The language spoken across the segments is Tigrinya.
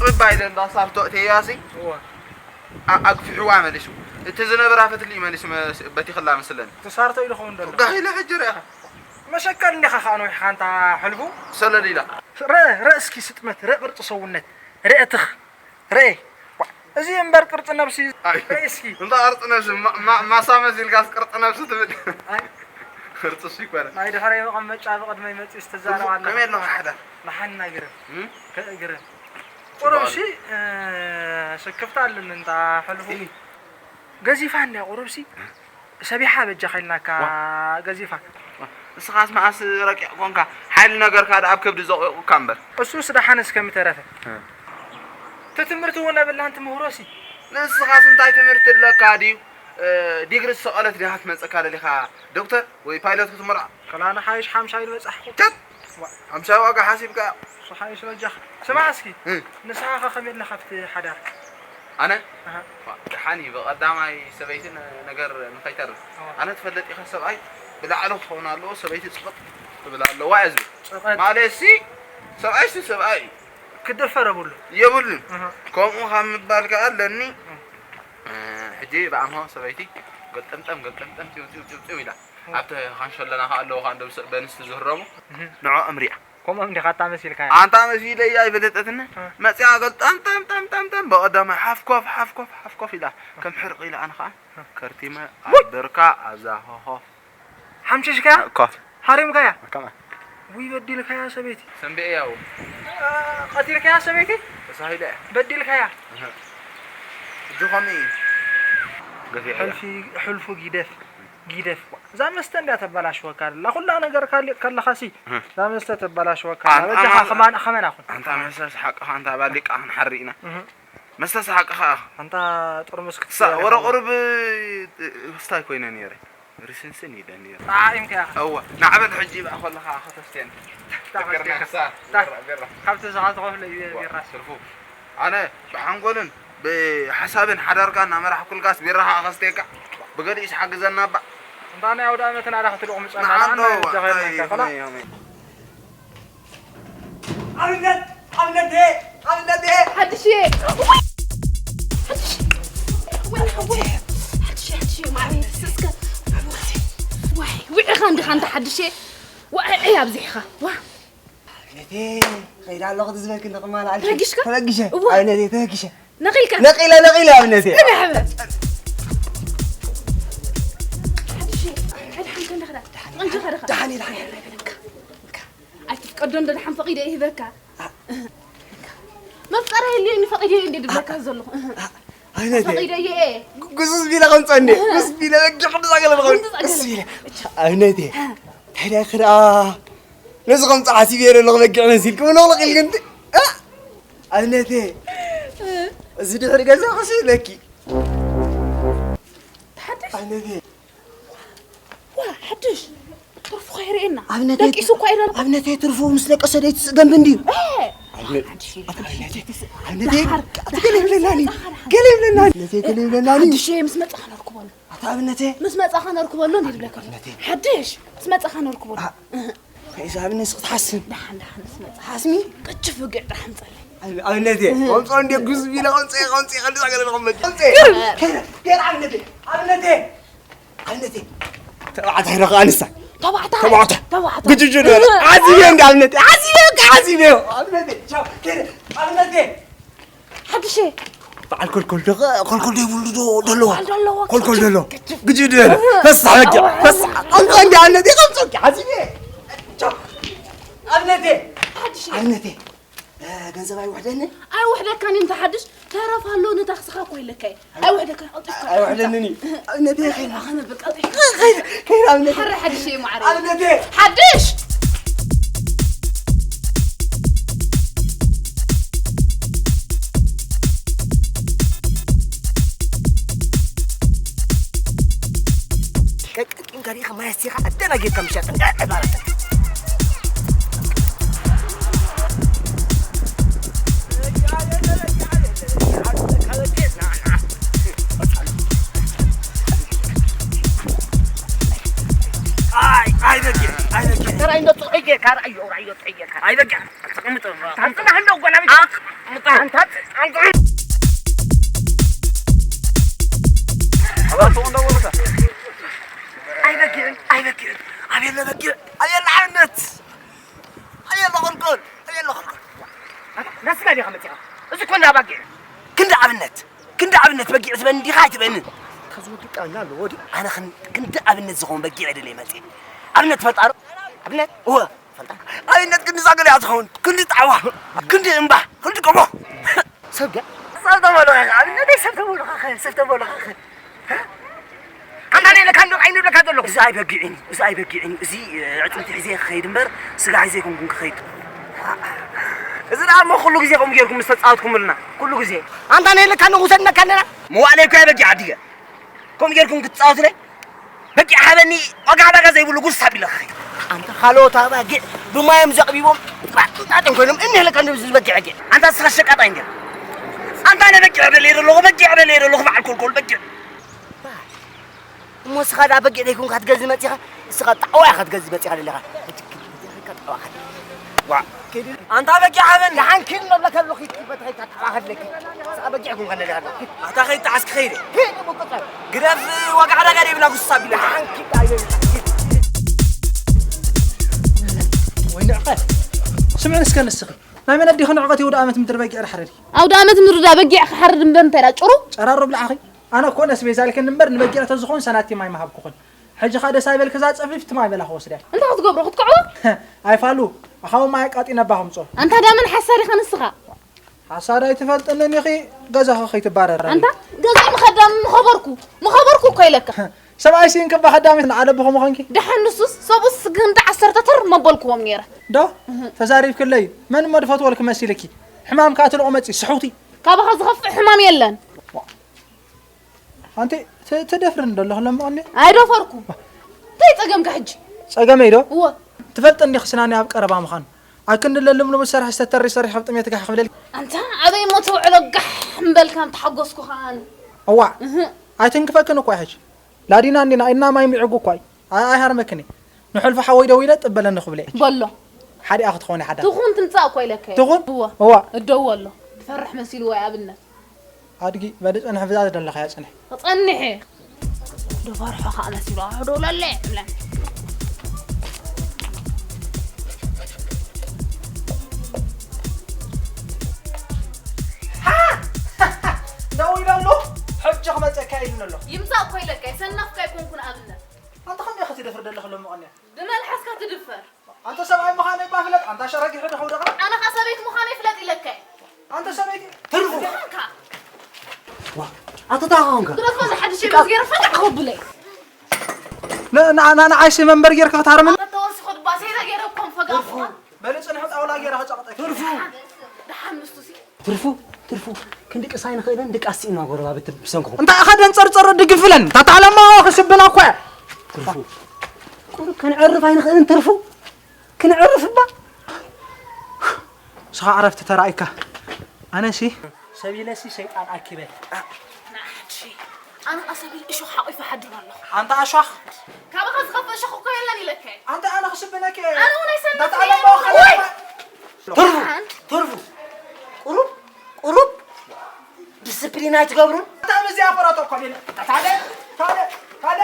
ጥብ ኢለ እንዳ ሳርቶ እተያሲ እወ። ኣ-፣ ኣግፊሕዋ መሊሱ። እቲ ዝነበራ ፈትሊ መሊሱ መስ-፣ በቲኽላ መስለኒ። እቲ ሳርቶ ኢሉ ኸውን ደሎ። ጋሂለ ሕጂ ርኢኻ። መሸቀል እንዲኻ ኸኣ ነዊሕኻ ኣንታ ሕልፉ። ሰለል ኢላ። ርእ፣ ርእ እስኪ ስጥመት፣ ርእ ቅርጺ ሰውነት፣ ርእ ትኽ፣ ርእ። ዋ፣ እዚ እምበር ቅርጺ ነብሲ፣ ኣይ፣ ርእ እስኪ። እንታ ቅርጺ ነብሲ፣ ማ-፣ ማ-፣ ማሳ መሲልካስ ቅርጺ ነብሲ ትብል። ኣይ። ቅርጺ እሱ ይኮነ። ናይ ድሕረይ መቐመጫ ብቕድመይ መጺኡ ዝተዛረብ ኣላ። ከመይ ኣለኻ ሓዳር? ደሓን ኢና ግርም። እም? ከ-፣ ግርም። ጽቡቕ ቁሩብ ኣሎ። ሲ፣ እ፣ ስክፍታ ኣለኒ እንታ ሕልፉ። እይ። ገዚፋ እንድያ ቁሩብ ሲ። ሰቢሓ በጃኻ ኢልናካ ዋ። ገዚፋ። ዋ። ንስኻስ መዓስ ረቂቕ ኮንካ? ሓይሊ ነገርካ ደኣ ኣብ ከብዲ ዘቑቑካ እምበር። እሱስ ደሓንስ ከም ተረፈ። እ። እቲ ትምህርቲ እውን የብልናን ትምህሮ ሲ። ንስኻስ እንታይ ትምህርቲ ኣለካ ድዩ? እ፣ ዲግሪ ዝሰቐለት ዲኻ ትመጸካ ደሊኻ ዶክተር ወይ ፓይለት ክትምርዖ? ከላ ንሓይሽ ሓምሻይ ዝበጻሕኩ። ተት! ዋ። ሓምሻይ ዋጋ ሓሲብካ። እሱ ሓይሽ በጃኻ። ስማዕ እስኪ፣ እ። ንስኻ ኸ ከመይ ኣለኻ ኣብቲ ሓዳር? ኣነ? ኣሃ። ዋ፣ ደሓን እዩ። ብቐዳማይ ሰበይቲ ነ-፣ ነገር ንኸይተርፍ። ኣዋ። ኣነ ትፈልጥ ኢኻ ሰብኣይ ብላዕሊ ክኸውን ኣለዎ፣ ሰበይቲ ጽቕጥ ክብል ኣለዋ እየ ዝብል። ጽቕጥ። ማለትሲ ሰብኣይሲ ሰብኣይ እዩ። ክደፈር የብሉ። የብሉን። ኣሃ። ከምኡ ካብ ምባል ከኣ ኣለኒ። እ። እ፣ ሕጂ ብኣምሆ ሰበይቲ ገልጠምጠም፣ ገልጠምጠም፣ ጢው፣ ጢው፣ ጢው፣ ጢው ኢላ። እ። ኣብቲ ካንሸሎና ከኣ ኣለዉ ከኣ እንደምስ-፣ በንስቲ ዝህረሙ። እህ። ንዕኦም ሪኣ። ከምኦም ዲኻ ኣታ መሲልካ? ኣንታ መሲለያ ኣይፈለጠትኒ። እ። መጺኣ ገልጠምጠም፣ ጠምጠም፣ ጠም፣ ብቐዳማይ ሓፍኮፍ፣ ሓፍኮፍ፣ ሓፍኮፍ ኢላ። ከም ሕርቕ ኢላ ኣነ ከኣ እ። ከርቲመ ውይ! ኣብ ብርካ ኣብዛ ሆሆፍ። ሓምሺሽካያ? ኮፍ። ሃሪምካያ? ከማ። ውይ በዲልካያ ሰበይቲ። ሰንበኤ ያው። አ፣ ቀቲልካያ ሰበይቲ? ተሳሂለ እያ። በዲልካያ? እህ። እጁ ኸሚ እዩ። ገፊዐ እያ። ሕልፊ፣ ሕልፉ ጊደፍ፣ ጊደፍ። እዛ መስተ እንድያ ተበላሽወካ ኣላ። ኩላ ነገር ካሊእ ከለኻሲ፣ እህ። እዛ መስተ ተበላሽወካ ኣላ። ኣን-፣ በጃኻ ኣማን-፣ ከማን፣ ከመና ኩን። ኣንታ መሰስ ሓቅኻ፣ ኣንታ ባሊቃ ክንሓሪ ኢና። እህ። መስተ ሰሓቅኻ ኢኻ። ኣንታ ጥርሙስ ክትስተ ሳ-፣ ወረ ኢኻ። ቁሩብ ክስታይ ኮይነ ነይረ። ርስንስን ኢለ ነይረ። ጠዓዒምካ ኢኻ። እወ፣ ናዕበል ሕጂ በኣ ከለኻ ከተስትየኒ። እታ ትፍክርና ከስተካ። ክሳ-፣ እታ ቢራ፣ ቢራ። ካብቲ ንስኻ ትኸፍሎ እዩ እወ፣ ቢራ። ስርፉ። ኣነ ብሓንጎልን ብሓሳብን ሓዳርካ እናመራሕኩልካስ ቢራ ኸኣ ከስትየካ። ብገሊኡስ ሓግዘና እባ። እንታ ናይ ኣውደ ኣመትና ዳ ክትልቑ ምጸና። ንዓንዶ፣ ንዓና እወ፣ ይደኸየና ኣይ፣ ከላ። ይኹን፣ ይኹን። ኣብነት፣ ኣብነቴ፣ ኣብነቴ። ሓድሽየ። ሓድሽ። ወይ ሓወይ። ሓድሽ፣ ሓድሽ፣ ማዕበይ፣ እስከ። ወይ፣ ውዒኻ እንዲኻ እንተ ሓድሽ። ዋዒ ኣብዚሕኻ። ዋ። ኣብነቴ፣ ኸይደ ኣለኹ ትዝበልክ እንተ ኸማን ኣልኪ። ተበጊሽካ? ተበጊሸ። እዋ። ኣብነቴ፣ ተበጊሸ። ነቒልካ? ነቒለ፣ ነቒለ ኣብነቴ። እብሕበ። ሓድሽ፣ ኣድሓንካ እንዲኻ ዳ። ጠንኪኻ ዲኻ? ደሓን እየ፣ ደሓን እየ። ኣይትፍቀዶ እንዶ ደሓን ፈቒደ ይህበካ። ኣ- መፍቀረ የልዮ ንፈቒደ እንደ ድብለካ ዘለኹ። ኣ-፣ ኣይነቴ። ፈቒደ እየ። ጉ-፣ ጉዙዝ ቢለ ከምፀ እንዴ? ጉዙዝ ቢለ በጊዕ ቅዱስ ኣገለ ዝኾን? ቅዱስ ኣገለ። ጉዙዝ ቢለ። ኣይነቴ። እንታይ ዳይ ክዳ? ነዚ ከምፀ ሓሲብ እየ ዘለኹ በጊዕ መሲል። ክምነቕለቕ ኢልክ እንዴ? ኣ-፣ ኣይነቴ። እዚ ድሕሪ ገዛ ኸሲ ለኪ። ተሓድሽ? ኣይነቴ። ዋ፣ ሓድሽ። ትርፉ ኸይርእየና። ኣብነቴ፣ ደቂሱ እኮ ኣይረርኩ። ኣብነቴ ትርፉ ምስ ደቀሰ ደይትስእ ደንብ እንድዩ። እ! ኣብነ-፣ ሓድሽ ኢለ። ኣብነቴ፣ ኣብነቴ፣ ደሓር፣ ኣቲ ገለ ይብለናኒ። ደሓር፣ ደሓር። ገለ ይብለናኒ። ኣብነቴ፣ ገለ ይብለናኒ። ሓድሽ ምስ መጻኻ ነርክበሉ። ኣታ ኣብነቴ። ምስ መጻኻ ነርክበሉ እንዴ ዝብለካ። ኣብነቴ። ሓድሽ ምስ መጻኻ ነርክበሉ። ኣ-፣ እህ። ከይሳ ኣብነቴ ክትሓስም። ደሓን፣ ደሓን ምስ መጻኻ። ሓስሚ? ቅጭፍ ብግዕ ጥራሕ ምጸለይ። ኣብ-፣ ኣብነቴ። እህ። ከምጾ እንዴ ጉዝ ቢለ ከምጾ፣ ከምጾ፣ ከምጾ ገለ ንኸመ-፣ ከምጾ። ግርም። ከይረ፣ ከይረ ኣብነቴ። ኣብነቴ። ኣብነቴ። ተባዕታይ ዶ ከኣ ንሳ? ተባዕታይ። ተባዕታይ። ተባዕታይ። ግጅ፣ ግጅ፣ እ። ዓዚበ እንዲ ኣብነቴ። ዓዚበ፣ ዓዚበ። ኣብነቴ። ቻው። ከይደ። ኣብነቴ። ሓድሽ። በዓል ኮልኮል ዶ፣ ኮልኮል ዶ ይብሉ ዶ፣ ደለዋ? በዓል ደለዋ። ኮልኮል ደለዋ። ግጅ፣ ግጅ። ግጅ፣ ግጅ። እ። ፈሳሕ በጊዕ። እዋ። ፈሳሕ። ከምጾ እንዲ ኣብነቴ፣ ከምጾ እንዲ ዓዚበ። ቻው። ኣብነቴ። ሓድሽ። ኣብነቴ። እ፣ ገንዘብ ኣይውሕደኒ? ኣይውሕደካን እዩ፣ እንተ ሓድሽ ተረፍ ኣሎ፣ ንታክስኻ እኮ ኢለካ እየ። ኣይውሕደካን፣ ቀልጢፍካ ኣይውሕደንን እዩ። ኣብነቴ፣ ከይድ፣ ከይድ፣ ከይድ፣ ኣብነቴ። ሓረ ሓድሽ እየ፣ ማዕረ። ኣብነቴ። ሓድሽ! ቀጥቂንካ ዲኻ ማይ ኣስቲኻ ኣደናጊርካ ምሻጥ እንዳ ዕባረተ። ኣይ፣ ኣይ፣ በጊዕ፣ ኣይ፣ በጊዕ። ተራይ እንዶ ጽሑይ ጌርካ፣ ርኣዮ፣ ርኣዮ፣ ጽሑይ ጌርካ። ኣይ፣ በጊዕ። ተቐምጥ። ታጽናሕ እንዶ ጓል ኣበይ? ኣንታት ኣንታት ኣባቱ እንደወለካ ኣይበጊዕን ኣይበጊዕን ኣቤለ በጊዕ ኣቤለ ኣብነት ኣቤለ ቆልቆል ኣቤለ ቆልቆል ናስጋ ዲኻ መፂኻ እዚ እኮ እንዳ በጊዕ ክንዲ ኣብነት ክንዲ ኣብነት በጊዕ ዝበኒ ዲኻ ኣይትበንን ከዚ ወዲ ጣና ኣሎ ወዲ ኣነ ክን- ክንዲ ኣብነት ዝኾን በጊዕ ደለ መፂ ኣብነት ትፈልጣ ዶ ኣብነት እወ ኣብነት ክንዲ ዛገል እያ ትኸውን። ክንዲ ጣዕዋ፣ ክንዲ እምባ፣ ክንዲ ጎቦ። ሰብ ድያ? ሰብ ተበልኻ ኢኻ። ኣብነተይ ሰብ ተበልኻ ኢኻ። ሰብ ተበልኻ ኢኻ። ኣንታ ናይ ለካ እንዶ ዓይኒ ብለካ ዘለኹ። እዚ ኣይበጊዕን እዩ። እዚ ኣይበጊዕን እዩ። እዚ ኣዕፅምቲ ሒዘ ክኸይድ እምበር ስጋ ሒዘ ኣይኮንኩን ክኸይድ። እዚ ደኣ እሞ ኩሉ ግዜ ከምኡ ጌርኩም ምስ ተፃወትኩምልና። ኩሉ ግዜ። ኣንታ ናይ ለካ እንዶ ውሰድነካ ኣለና። መዋእለይ እኮ እየ በጊዕ ኣዲገ። ከምኡ ጌርኩም ክትጻወቱለይ በጊዕ ሃበኒ ዋጋ ዕዳጋ ዘይብሉ ጉስ ኣቢለ ክኸይድ ኣንታ ካልኦት ኣባጊዕ ብማዮም ዘቕቢቦም ባጥጣጥን ኮይኖም እኒህለካ ንብዚ ዝበጊዕ ኣጊዕ ኣንታ ንስኻ ሸቃጣይ እንዲኻ ኣንታ ኣነ በጊዕ ደልየ ዘለኹ በጊዕ ደልየ ዘለኹ በዓል ኮልኮል በጊዕ እሞ እስኻ ደኣ በጊዕ ደይኮንካ ክትገዝእ መጺኻ እስኻ ጣዕዋ ኢኻ ክትገዝእ መጺኻ ደለኻ ሕጂ ክልተ ጣዕዋ ዋ ኣንታ በጊዕ ሃበኒ ደሓን ኪድ መብለካ ኣሎ ኪድ በትኸይካ ጣዕዋ ከድለኪ ኣበጊዕኩም ከነዳ ኣታ ኸይድ ተዓስኪ ኸይደ ኪድ ብቁፅር ግደፍ ዋጋ ዕዳጋ ደይብላ ጉስሳ ቢለ ደሓን ኪድ ኣይበል ወይ ንዕቐት ስምዕን እስከ ንስኺ ናይ መን ኣዲኺ ንዕቐት የውደ ኣመት ምድሪ በጊዕ ዳሓረድኪ ኣውደ ኣመት ምድሪ ዳ በጊዕ ክሓርድ እምበር እንታይ ዳ ጭሩ ጨራሩ ብላዕኺ ኣነ እኮ ነስቤዛ ኢልክኒ እምበር ንበጊዕ ተዝኾን ሰናቲም ኣይምሃብኩኽን ሕጂ ኸኣ ደስ ኣይበልኪ እዛ ጸፊፍ ትማይ በላ ክወስድያ እንታይ ክትገብሮ ክትክዕቦ ኣይፋሉ ኣኻዊ ማይ ኣቃጢነ እባ ከምጾ ኣንታ ዳመን ሓሳድ ኢኻ ንስኻ ሓሳድ ኣይትፈልጥንን ኢኺ ገዛኺ ከይትባረር ኣንታ ገዛይ ምኸዳም ምኸበርኩ ምኸበርኩ እኮ ኢለካ ሰብኣይ ሲን ክባ ከዳሚት ንዓለ ብኸም ኾንኪ ደሓን ንሱስ ሰብኡስ ግንዲ ዓሰርተ ተር መበልክዎም ነይረ ዶ ተዛሪብክለይ መን እሞ ድፈትወልኪ መሲልኪ ሕማም ከዓ ትልቑ መፂ ስሕውቲ ካባኻ ዝኸፍእ ሕማም የለን ኣንቲ ትደፍርን ዶ ኣለኽ ለምቐኒ ኣይደፈርኩ እንታይ ጸገምካ ሕጂ ጸገመይ ዶ እወ ትፈልጥ እንዲኽ ስናኒ ኣብ ቀረባ ምዃን ኣብ ክንዲ ለልምሉም ዝሰርሕ ዝተተሪ ሰሪሕ ኣብ ጥሜት ጋሕ ክብለል ኣንታ ኣበይ እሞ ትውዕሎ ጋሕ እምበልካ ተሓጎስኩ ከኣን እዋዕ ኣይትንክፈክን እኳ ሕጂ ላዲና እንዲና ኢድና ማይ ሚዕጉ እኳ እዩ ኣይሃርመክን እዩ ንሕልፎ ሓወይ ደው ኢለ ጥበለኒ ክብለ እዩ በሎ ሓዲኣ ክትኾነ ሓዳ ትኹን ትምጻእ እኮ ኢለካ እዩ ትኹን እዋ እዋ እደወሎ ትፈርሕ መሲሉ ወይ ኣብነት ኣድጊ በሊ ጽንሕ ብዛ ዘለኻያ ጽንሕ ጸንሕ ደፈርሖ ከዓ መሲሉ ኣሕዶ ለለ ይብለን ደው ኢለ ኣሎ ሕጂ ክመፀካ ኢሉ ኣሎ ይምፃእ እኮ ኢለካ ይሰነፍካ ኣይኮንኩን ኣብነት ኣንተ ከመይ ክትደፍር ደለኽ ሎ ምቐንያ ብመልሓስካ ትድፈር ኣንተ ሰብኣይ ምዃነይ እባ ፍለጥ ኣንታ ሸረጊሑ ዶ ከውደኻ ኣነ ኸዓ ሰበይት ምዃነይ ፍለጥ ኢለካ ኣንተ ሰበይቲ ትርፉ ኣንካ ኣቶ ታኻ ኾንካ ግረፍ በዛ ሓድሽ የብስ ገይረ ፈታሕ ከብለይ ንዓይሲ መንበር ጌርካ ክትሃርምን ኣንተ ተወሲኹ ድባ ሰይረ ገይረ እኮም ፈጋፉ በሊ ጽንሑ ጣውላ ጌራ ከጨቕጠ ትርፉ ደሓን ንሱ ሲ ትርፉ ትርፉ ክንድቅስ ኣይንኽእልን ድቃስ ስኢና ጎረባብቲ ብሰንክኹም እንታይ ኣኸ ደንጸርጸር ድግፍለን ታታ ዓለማ ክስብና እኮ ትርፉ ቁሩብ ከነዕርፍ ኣይንኽእልን ትርፉ ክነዕርፍ እባ ስኻ ዕረፍቲ ተራእይካ ኣነሲ ሰብ ኢለሲ ሰይጣን ኣኪበ ኣነ ኣሰቢል እሾኽ ሓቂፈ ሓድር ኣለኹ ኣንታ ኣሻኽ ካባኻ ዝኸፍእ እሾኽ እኮ የለን ኢለካ ኣንታ ኣነ ክስብነኪ ኣነ እውን ኣይሰንፍ እንዳተዓለማ ወይ ትርፉ ትርፉ ቁሩብ ቁሩብ ዲስፕሊን ኣይትገብሩን እታ በዚኣ ፈረቶ እኮ ቤለ ታደ ታደ ታደ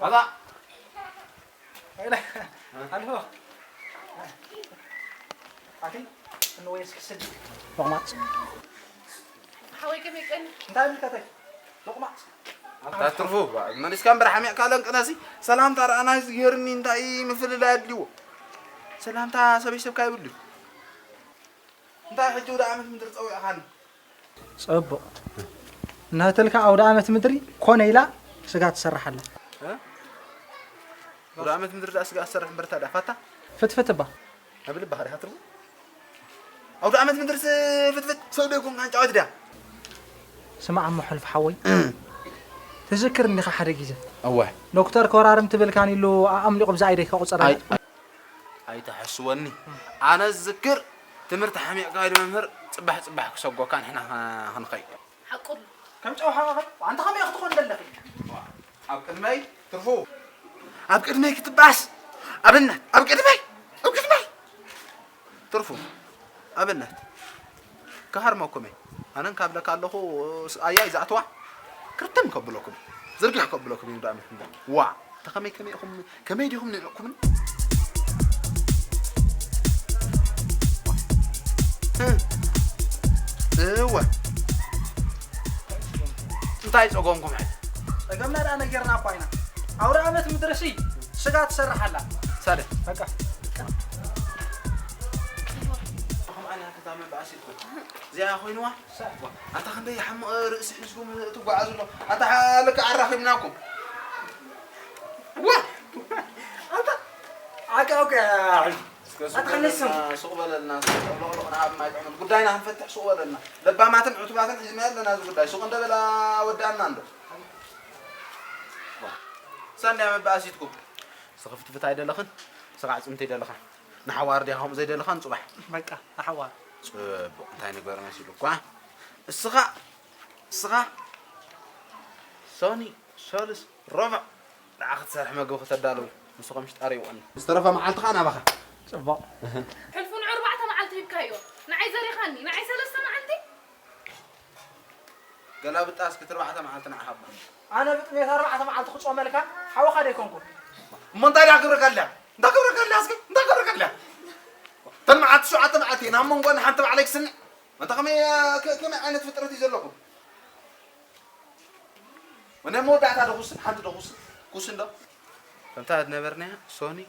ባባ ኣልፎ ኣቲ እንወይስ ክስድ ሎቕማጽ ሓወይ ከመይ ቀኒ እንታይ ምልከተይ ሎቕማጽ ኣታ ትርፉ መሊስካ እምበር ሓሚቕካ ለንቅነሲ ሰላምታ ረኣና ዝገርኒ እንታይ ምፍልላይ ኣድልዎ ሰላምታ ሰበይ ሰብካ ይብሉ እንታይ ሕጂ ወደ ዓመት ምድሪ ጸዊዕኻኒ ጸቡቕ እናተልካ ኣውደ ዓመት ምድሪ ኮነ ኢላ ስጋ ትሰርሓላ ወደ ዓመት ምድሪ ዳ ስጋ ትሰርሕ እምበር ታዲያ ፋታ ፍትፍት እባ ኣብ ልባኻ ዲኻ ትርጉ ኣውደ ዓመት ምድርስ ፍትፍት ሰብ ዶ ይኮንካ ጫወት ድያ ስማዕ እሞ ሕልፊ ሓወይ ትዝክር እንዲኻ ሓደ ግዜ እወ ዶክተር ኮራርም ትብል ካን ኢሉ ኣምሊቑ ብዛ ኣይደይ ከቁፅር ኣይትሐስወኒ ኣነ ዝዝክር ትምህርቲ ሓሚቕካ ኢሉ መምህር ፅባሕ ፅባሕ ክሰጎካ ንሕና ክንኸይ ሓቁሉ ከም ጨው ሓቐኸ ኣንተ ከመይ ክትኾን ዘለኺ ኣብ ቅድመይ ትርፉ ኣብ ቅድመይ ክትባስ ኣብነት ኣብ ቅድመይ ኣብ ቅድመይ ትርፉ ኣብነት ክሃርመኩም እየ። ኣነን ካብ ለካ ኣለኹ ኣያይ ዝኣትዋ ክርትም ከብለኩም፣ ዝርግሕ ከብለኩም እዩ። ዳኣመት ዋ፣ ተኸመይ ከመይ ኢኹም፣ ከመይ ዲኹም ንዕቁምን? እወ፣ እንታይ ጸገምኩም ሕጂ? ጸገምና ደኣ ነጊርና እኳ ኢና። ኣውደ ኣመት ምድርሲ ስጋ ትሰርሕ ኣላ። ሳለ። በቃ። እዚኣ ኮይንዋ። ኣታ ክንደይ ሓምቕ ርእሲ ሒዝኩም ትጓዓዙ ኣሎ። ኣታ ሓ-፣ ልክዕ ኣራኺብናኩም። ዋ! ኣታ ዓቃ፣ ኦኬ። እስከ ሱቕ ኣታ በለልና፣ ንስም። ሱቕ በለልና፣ ሱቕ በለልና፣ ሎቕሎቕ ንሃብ ማይ ጥዑምን። ጉዳይና ክንፈትሕ ሱቕ በለልና። ለባማትን ዕቱባትን ሒዝና ኣለና እዚ ጉዳይ። ሱቕ እንደ በላ ወዳእና እንዶ። ዋ። ሳንድያ መባእሲትኩም። ስኽፍትፍት ኣይደለኽን፣ ስኻ ዕጽምቲ ኣይደለኻ። ንሓዋር ዲኻ ከምኡ ዘይደለኻ ንጽባሕ። በቃ፣ ንሓዋር። ጽቡቕ፣ እንታይ ንግበር መሲሉ እኳ። እስኻ፣ እስኻ፣ ሶኒ፣ ሰሉስ፣ ረቡዕ፣ ንዓ ክትሰርሕ መግቢ ከተዳልው። ንስኹም ሽጣር ይውዕል። ዝተረፈ መዓልቲ ኸኣ ናባኻ። ጽቡቕ። ሕልፉ ንዕርባዕተ መዓልቲ ሂብካዮ። ንዓይ ዘሪኻኒ፣ ንዓይ ሰለስተ መዓልቲ? ገላብጣ እስኪ እቲ ኣርባዕተ መዓልቲ ንዓ ሃባ። ኣነ ብጥሜት ኣርባዕተ መዓልቲ ክጾመልካ ሓውኻ ዶ ኣይኮንኩን? እሞ እንታይ ደኣ ክብረካ ኣለያ? እንታይ ክብረካ ኣለያ እስኪ? እንታይ ክብረካ ኣለያ? እተን መዓልቲ ሸውዓተ መዓልቲ እየን ኣብ መንጎና ሓንቲ ባዕለይ ክስንዕ? ኣንታ ከመይ፣ ከ-፣ ከመይ ዓይነት ፍጥረት እዩ ዘለኩም? ወነ መወዳእታ ዶ ኩስን፣ ሓንቲ ዶ ኩስን፣ ኩስን ዶ? ከምታ ዝነበርናያ ሶኒ፣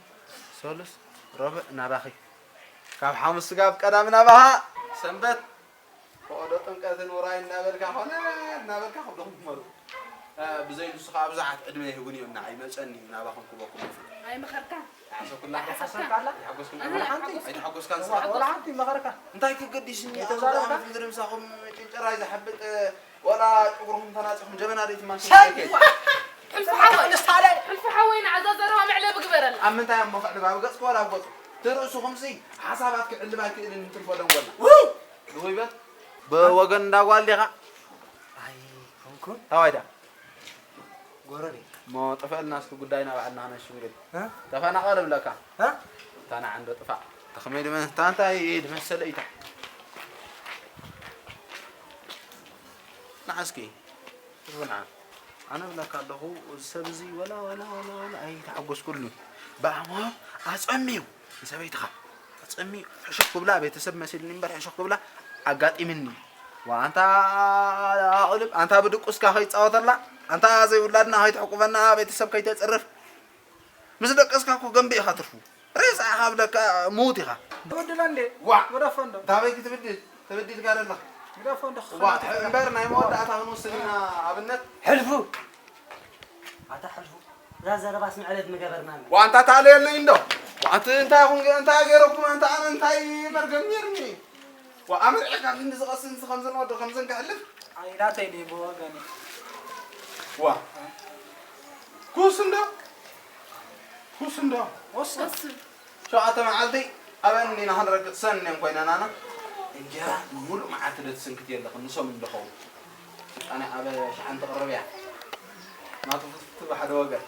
ሰሉስ፣ ረቡዕ ናባኺ። ካብ ሓሙስ ስጋብ ቀዳም ናባኻ። ሰንበት ፈቐዶ ጥምቀትን ውራይ እናበልካ ኾነ እናበልካ ከብዶኹም ክመሩ። እ፣ ብዘይ ንሱ ኸዓ ብዙሓት ዕድመ ይህቡን እዮም፣ ንዓይ መጸኒ እዩ፣ ናባኹም ክበኩም እዩ። ኣይመኸርካን። ይሓሰብኩላ። ኣይሓሰብካን። ኣይሓጎስኩላ። ኣነ ወላ ሓንቲ። ኣይሓጎስካን። ኣይተሓጎስካን ንስኻ? ወላ ሓንቲ መኸርካ። እንታይ ክገዲስኒ? የተዛረብካ? ኣነ ምድሪ ምሳኹም ጭንጨራይ ዝሓብጥ፣ ወላ ጨጉርኹም ተናጺኹም ጀበና ደይ ትማስሉ? ሰብ! ሕልፊ ሓወይ። ንስኻ ደይ! ሕልፊ ሓወይ፣ ንዓዛ ዘረባ መዕለቢ ግበረላ። ኣብ ምንታይ እሞ ክዕልብ? ኣብ ገጽካ ወላ ኣብ ገጹ? እቲ ርእስኹምሲ ሓሳባት ክዕልብ ኣይክእልን እንትርፎ ደንጎላ። ውይ! ድውይ በል። ብወገን እንዳ ጓል ዲኻ? ኣይኮንኩን። ታዋይ ዳ? ጎረቤት። እሞ ጥፈልና እስኪ ጉዳይና ባዕልና ነሽምግል። እ? ተፈናቐል እብለካ። እ? እታ ንዓ እንዶ ጥፋእ። ተኸመይ ድመ-፣ እታ እንታይ ድመሰለ ኢታ? ንዓ እስኪ። ንዓ። ኣነ እብለካ ኣለኹ፣ እዚ ሰብ እዚ ወላ፣ ወላ፣ ወላ፣ ወላ ኣይተሓጎስኩሉን። ብኣሞ ኣጸምዩ ንሰበይትኻ። ኣጸምዩ ሕሹኽ ክብላ፣ ቤተሰብ መሲልኒ እምበር ሕሹኽ ክብላ ኣጋጢምኒ። ዋ፣ ኣንታ ኣቕልብ፣ ኣንታ ብድቁስካ ከይጻወተላ፣ ኣንታ ዘይውላድና ከይትሕቁፈና፣ ቤተሰብ ከይተጽርፍ። ምስ ደቀስካ እኮ ገንቢ ኢኻ ትርፉ። ሬሳ ኢኻ ብለካ ምዉት ኢኻ። ትብድሎ እንዴ? ዋ! ግደፎ እንዶ። እንታይ በይ ክትብድል? ተበዲልካ ደለኻ። ግደፎ እንዶ ዋ፣ ክኸላት እምበር ናይ መወዳእታ ክንወስን ኢና። ኣብነት ሕልፉ። ኣታ ሕልፉ። እዛ ዘረባስ መዕለቢ ምገበርና ኣሎ። ዋ፣ ኣንታ ተኣለየለይ እንዶ። ዋ፣ ኣንቲ እንታይ ይኹን ገ-፣ እንታይ ገይረኩም? ኣንታ ኣነ እንታይ መርገም ነይርኒ? ዋ፣ ኣመርዒኻ ክንዲ ዝቐስን ከምዘን ወዲ ከምዘን ክሕልፍ? ኣይ፣ ናተይ ድዩ ብወገነይ? ዋ። ኩስ እንዶ። ኩስ እንዶ። ወስን። ወስን። ሸውዓተ መዓልቲ ኣበን ዲና ክንረግጥ ሰን እየን ኮይነን ኣና። እንጀራ ንሙሉእ መዓልቲ ዶ ትስንክት የለኽን ንሶም እንደኸውን። ስልጣነ ኣብ ሸሓን ትቕርብ እያ። ናቱ ፍትፍት ብሓደ ወገን።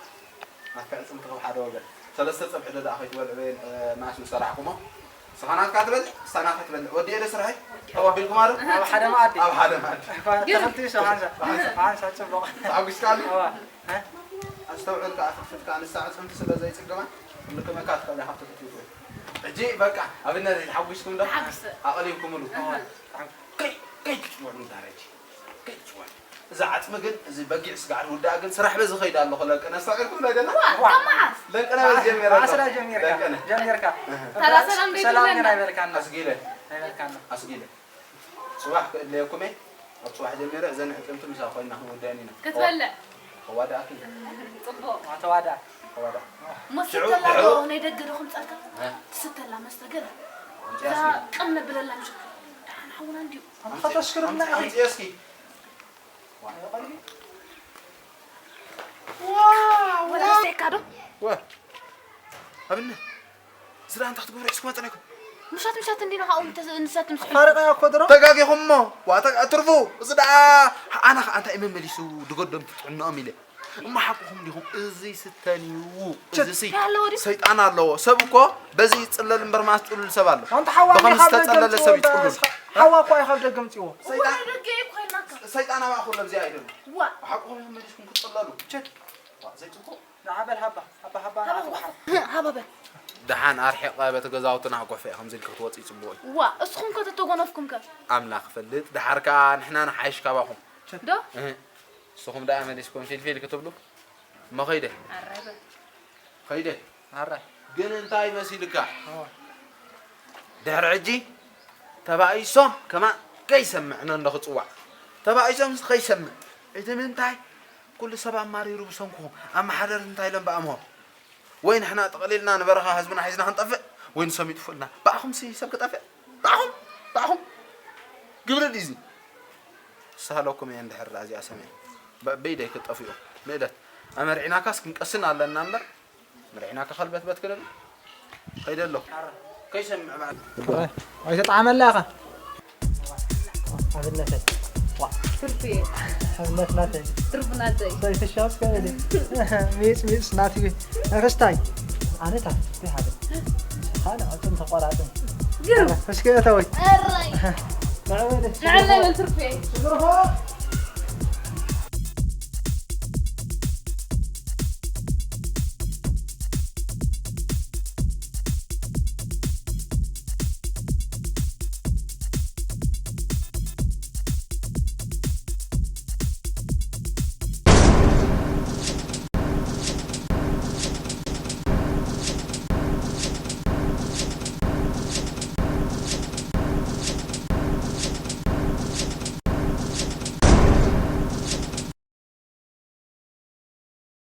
ናትካ ዕጽምቲ ካብ ሓደ ወገን። ሰለስተ ጸብሒ ዶ ደኣ ከይትበልዕ በየን፣ እ፣ ማስ ምሰራሕኩሞ። ንስኻ ናትካ ትበልዕ፣ ንሳ ናታ ትበልዕ። ወዲኤ ዶ ስራሐይ? ተቐቢልኩማ ዶ? ኣብ ሓደ መኣዲ። ኣብ ሓደ መኣዲ። እኳ ግን ተኽልቲ ሸሓንሻ። ሸሓንሻ ጽቡቕ። ተሓጒስካሉ? እዋ። እ? ኣስተውዕል ከኣ ፍትፍት ከኣ ንሳ ዕጽምቲ ስለ ዘይጽግማ፣ ክንልክመካ ትኽእል ኢኻ ፍትፍት ይትብል። ሕጂ በቃ፣ ኣብነት ተሓጒስኩም ዶ? ተሓጒሰ። ኣቐሊልኩምሉ። እዋ። ከይ-፣ ከይትጭወሉ ዳረጂ። ከይትጭወሉ። እዚ ዓጽሚ ግን፣ እዚ በጊዕ ስጋዕ ዝውዳእ ግን ስራሕ በዚ ኸይድ ኣሎ፣ ለንቅነ ኣስተውዒልኩም ዶ ደና? ዋ፣ ካብ መዓስ? ለንቅነ በዚ ጀሚረ መዓስ ኣሎ። ዳ ጀሚርካ? ለንቅነ። ጀሚርካ። እህ። ታራ ሰላም ዶ ሰላም ይብለና? ግን ኣይበልካና። ኣስጊለ። ኣይበልካና። ኣስጊለ። ጽባሕ ክእድለየኩም እየ። ኣብ ጽባሕ ጀሚረ እዘን ሕጥምቲ ምሳ ኮይና ክንውደአን ኢና። ክትበልዕ? ከዋዳእኪ። ጽቡቕ። ኣተዋዳ። ከዋዳ። መስተ ሽዑ ኣላ ድሕሩ ዶ ናይ ደገ ዶ ክምጻልካ? እ? ትስተላ መስተ ገለ። ኣምጽያ እዛ እስኪ። ቅም ነብለላ ምሽ-፣ ደሓን ሓውና እንድዩ። ኣምጽ-፣ ኣምጽ-፣ ኣምጽያ እስኪ። ዋው፣ ወላ ዋው። ኣስተካ ዶ? ወ-፣ ኣብነት፣ እዚ ደኣ እንታይ ክትገብሩ ሒዝኩም መጸናኩም? ምሻት ምሻት እንዲና ካብኡ ንተ- ንሳት ምስሑ ፋርቃ እኮ ድሮ ተጋጊኹም እሞ ዋታ ትርፉ። እዚ ደኣ ኣነ ከኣ እንታይ መመሊሱ ድገዶም ትጥዕንኦም ኢለ። እሞ ሓቅኹም ዲኹም? እዚ ስተን እዩ። እዚ ሲ እንታይ ኣለዎ ድዩ? ሰይጣን ኣለዎ። ሰብ እኮ በዚ ይጽለል እምበር ማስ ጥሉል ሰብ ኣሎ። ኣንተ ሓዋ ብኸም ኢኻ ካብ ዝተጸለለ ደገ ሰብ ምጽኦ ይጥሉል። ሓዋ እኮ ኢኻ ካብ ደገ ምጽዎ ሰይጣን ደገ እኮ ኢልናካ ሰይጣን ኣባኹ ለብዚኣ ኣይደሉ። ዋ ሓቅኹም መመሊስኩም ክትጽለሉ። ችድ ዘይጽቡቕ ንዓበል ሃባ ሃባ ሃባ ሃባ ናቱ ሓ ሃባ በል ደሓን ኣርሒቐ በቲ ገዛውትና ጎፈ ከምዚ ኢልኪ ክትወፂ ፅቡቕ እዩ። ዋ እስኹም ከ ተተጎነፍኩም ከ ኣምላኽ ፈልጥ ደሓር ከዓ ንሕና ንሓይሽ ካባኹም። ዶ እህ፣ ንስኹም ደኣ መሊስኩም ፊልፊል ክትብሉ እሞ ኸይደ ኣራይ በል ኸይደ ኣራይ ግን እንታይ መሲልካ እዋ። ድሕሪ ሕጂ ተባኢሶም ከማን ከይሰምዕ ነንዶ ክፅዋዕ ተባኢሶም ከይሰምዕ እቲ ምንታይ ኩሉ ሰብ ኣማሪሩ ብሰንኩኹም ኣመሓደር እንታይ ኢሎም ብኣምሆም ወይ ንሕና ጠቕሊልና ንበረኻ ህዝብና ሒዝና ክንጠፍእ ወይ ንሶም ይጥፍኡልና ብኣኹም ሲ ሰብ ክጠፍእ ብኣኹም ብኣኹም ግብሪ ድዚ ሳለኩም እየ እንድሕር ዳ እዚኣ ሰሚዐ በበይደይ ክጠፍኡ ንእለት ኣመርዒናካስ ክንቀስን ኣለና እምበር መርዒናካ ከልበትበት ክንብል ከይደ ኣለኹ ከይሰምዕ በዓል ኣይተጣዓመላ ኢኻ ኣብነተይ ዋ ትርፊ ኣብነት ናተይ ትርፊ ናተይ ሰይትሻስ ከበደ ሚፅ ሚፅ ናትዩ ንክስታይ ኣነታ ትርፊ ሓደ ካልእ ዕፅም ተቆራፅም ግርም እስኪ እተወይ ኣራይ ንዕበደ ንዕለ በል ትርፊ ስግርፎ